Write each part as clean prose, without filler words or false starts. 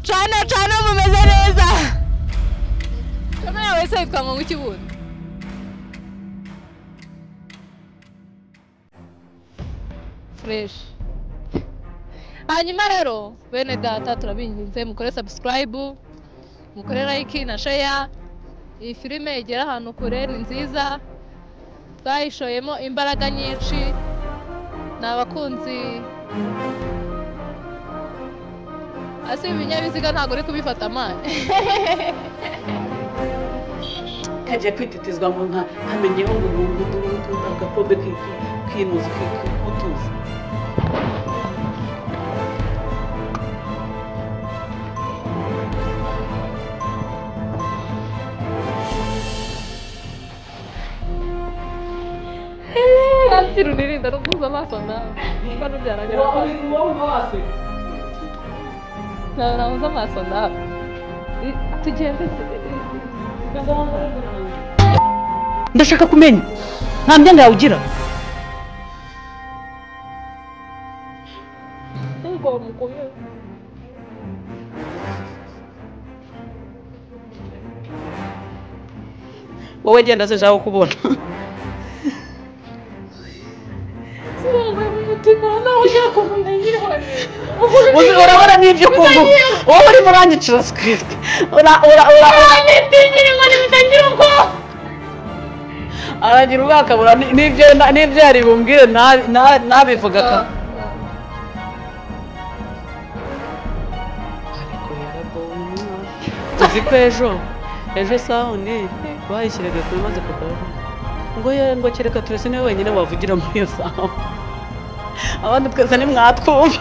Cana cana mumeze neza. Cana yawe se yitwa ngo iki bundi? Fresh. Hanyuma rero bene data turabinginze mukore subscribe, mukore like na share. Iyi filime igera ahantu kure ni nziza, twayishoyemo imbaraga nyinshi. Ni abakunzi ase ibinyabiziga ntabwo uri kubifata amani. Kagiye kwititizwa ngo nka amenyeho ngo ngo agakombe kinuzi kutuzi. Nirinda no guhuza amaso nawe bano byarangira nahuza amaso nawe tugende. Ndashaka kumenya nta myenda yawe ugira. Wowe genda sinshaka kukubona. Urabona n'ibyo kuvuga wowe urimo uranyicira script aragira ubwakabura n'ibyo yari bumbwire nabivuga ka. Ariko yaragowe umwana. Tuzi ko ejo sawuni bayishyiraga kuri maze papa ngo ngo kereka turese niwe wenyine wavugira muri iyo sawa, abandi twese nimwatwumva.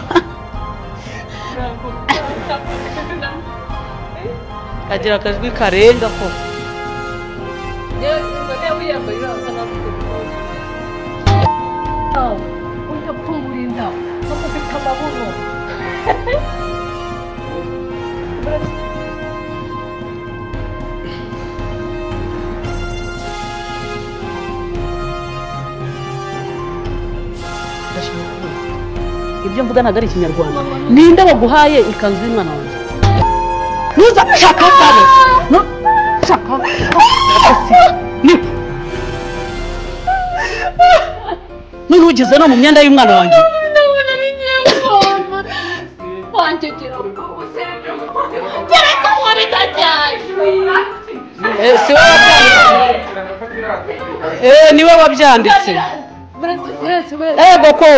Kagira akajwi karenga ko ibyo mvuga ntabwo ari ikinyarwanda. Ninde waguhaye ikanzu y'umwana wanjye? Nuza shaka sabe. No shaka. Ni. None ugeze no mu myenda y'umwana wanjye. Si wowe wabyanditse. Niwe wabyanditse. Ego ko.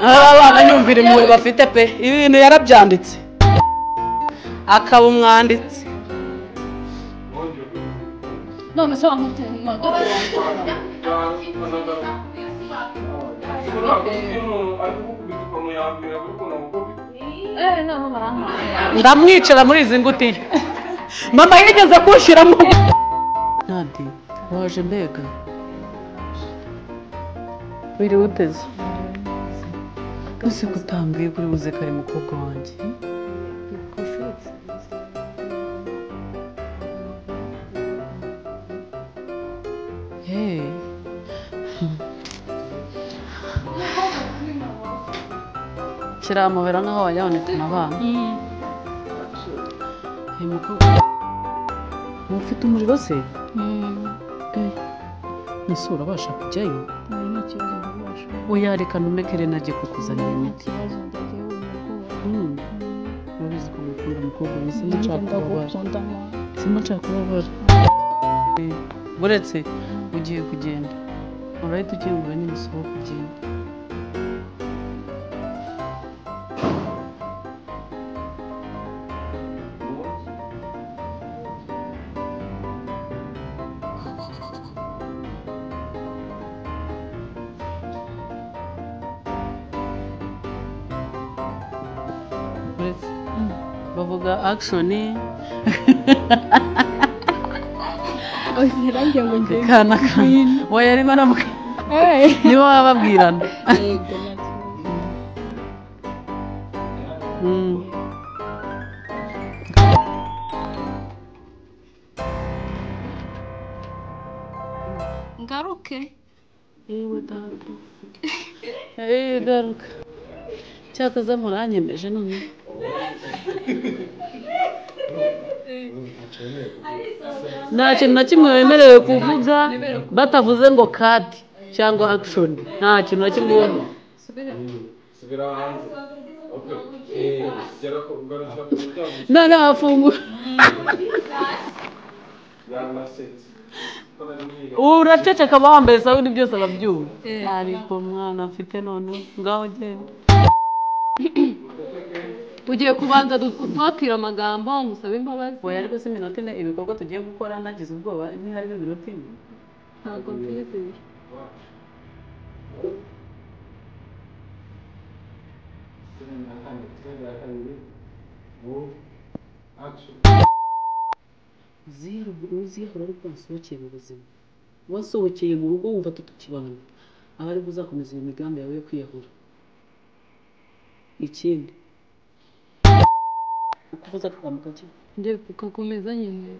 Abana nyumvira impuhwe bafite pe, ibintu yarabyanditse akaba umwanditsi. None se ndamwicara muri izi ngutiya mama yigeze kunshyiramo. Nadi waje mbega wiriwe uteze ese kutambwiye kuri buze kare mukobwa wanjye? Hey. Kiramubera nkaho wajyaboneka n'abana. Hey mukobwa, ufite umuriro se? Ese urabasha kujyayo? Oya reka numekere najye kukuzanira imiti. Urabizi ko mukunda umukobwa simba nshaka kubabara. Simba nshaka kubabara. Buretse ugiye kugenda. Urahita ukingura n'imisoro kugenda. Bavuga action kana oya arimo aravuga nibo baba babwirana. Ngaruke. Yewe data. Garuka. Cyakaza muranyemeje none. Nta kintu na kimwe wemerewe kuvuga batavuze ngo cut cyangwa action. Nta kintu na kimwe ubona. Subira hanze. Okay. Gera ku garukira ku muryango. None wafungura. Yanasetse. Uraceceka aba wambaye isabune byose ababyumva. Ariko mwana mfite none ngaho genda. Ugiye kubanza twakira amagambo ngusabe imbabazi. Oya ariko si iminota ine ibikorwa tugiye gukora nagize ubwoba ntiharimo iminota ine. Ntabwo mbyizeye. Uzihora ariko wasohokeye mu buzima. Wasohokeye mu rugo wumva tutakibana. Aba aribwo uzakomeza iyo migambi yawe yo kwiyahura. Ikindi ukuvuza akagambo gake. Njye kugakomeza nyine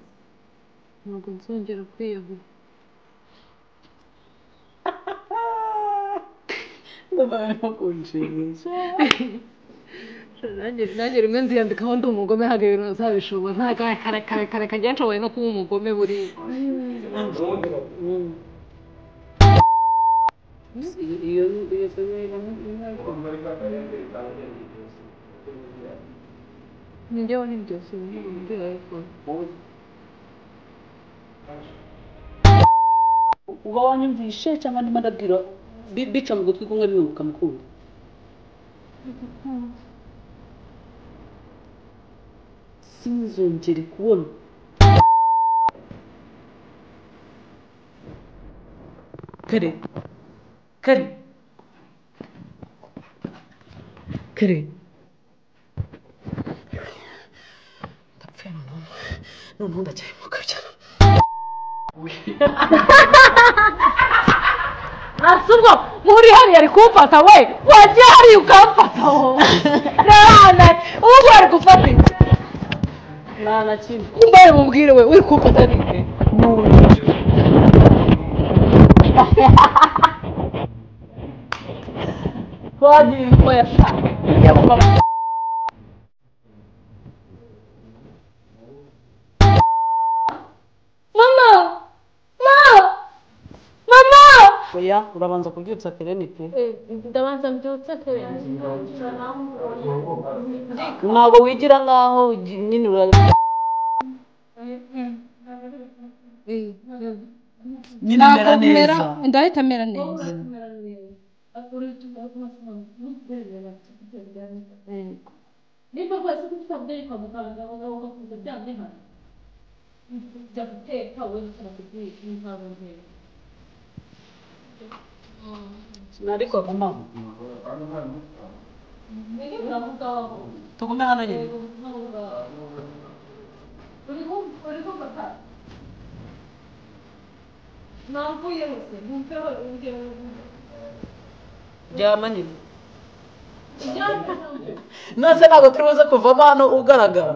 ntabwo nzongera kwiyahura. Ndumva barimo kunshimisha. Nanjye rimwe nziyandikaho ndi umugome hari ibintu nzabishobora. Nta kare kare kare kare nshoboye no kuba umugome buriya. Iyo Njyewe ntibyose ariko uba wanyumvishe cyangwa ndimo ndabwira bica mu gutwi kumwe bihubuka mu kundi. Sinzongere kubona. Kare kare kare ndapfuye noneho noneho ndacyahemuka cyane. Asubwo muri hariya ari kumfata we wagiye hariya ukamfata wowe nana ubu ari gufata iki? Nta na kimwe. Mbaye mubwire we uri kumfata ninde? Twagiye oya sha. Mama! Ma! Mama! Oya urabanza kubyutsa Kereni pe. Ndabanza mbyutse Kereni. Ntabwo wigira nkaho nyine ura nyine mera neza. Ndahita mera neza. Nimba rwose ufite ababyeyi kwa muganga bakakubuza byamye hano jya guteka wowe ushobora kubwira ntabwo ntera. Ariko gumaho. Tugume hano nyine. Ryama nyine. Nase ntabwo turi buze kuvamo hano ugaragara.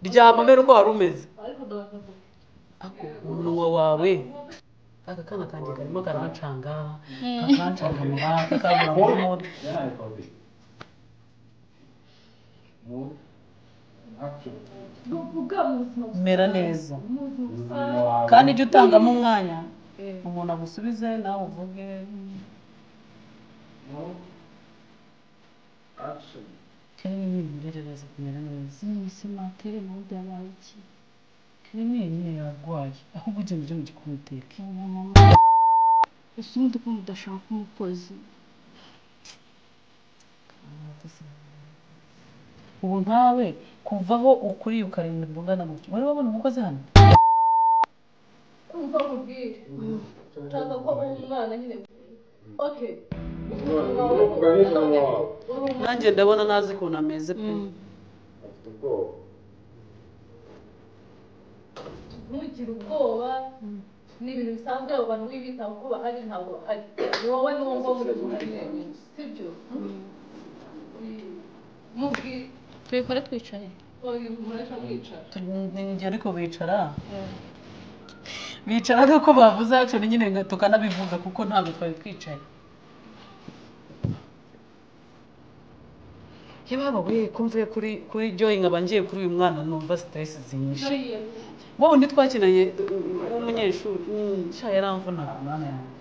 Ryama mbere uko wari umeze. Ako umunwa wawe. Aka kana kanjye karimo karancanga, kakancangamura, kakabura muri mode. Mera neza. Kandi jya utangamo umwanya umuntu agusubize nawe uvuge. Kereni kumera neza. Ese matere nawe byabaye iki? Kereni nyine yarwaye ahubwo ugenda ujye mu gikoni uteke. Ese ubundi ko mudashaka umukozi? Ubu nkawe kuvaho ukuriye ukarinda ungana gutya wari wabona umukozi hano? Umva nkubwire nshaka ko umwana nyine okay. Nanjye ndabona nazi ukuntu ameze pe. Ntugire ubwoba ni ibintu bisanzwe abo bantu wibitaho ko bahari ntabwo bahari ni wowe n'uwo nguwo muri kumwe sibyo? Mubwire tubikore twicaye. Murasha mwicara. Ariko bicara bicara nuko bavuze action nyine tukanabivuga kuko ntabwo twari twicaye. Yababa we, ko mvuye kuri Joy nkaba ngiye kuri uyu mwana, numva stress zinyishe. Wowe undi twakinanye w'umunyeshuri, sha yaramvunaga mwana yanjye.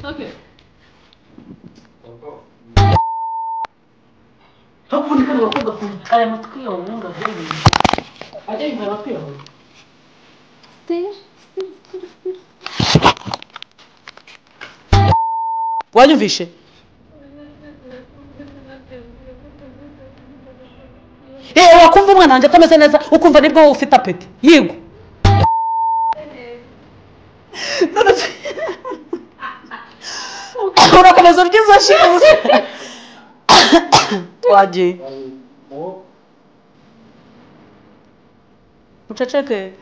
Okay. Hakundi kano gakobwa aya matwi yawe ubundi aguye. Ajya yumva amatwi yawe. Wanyumvishe? Wakumva umwana wanjye atameze neza, ukumva nibwo wowe ufite apeti. Yego. Urakomeza urya izo shibuze. Wagiye. Muceceke.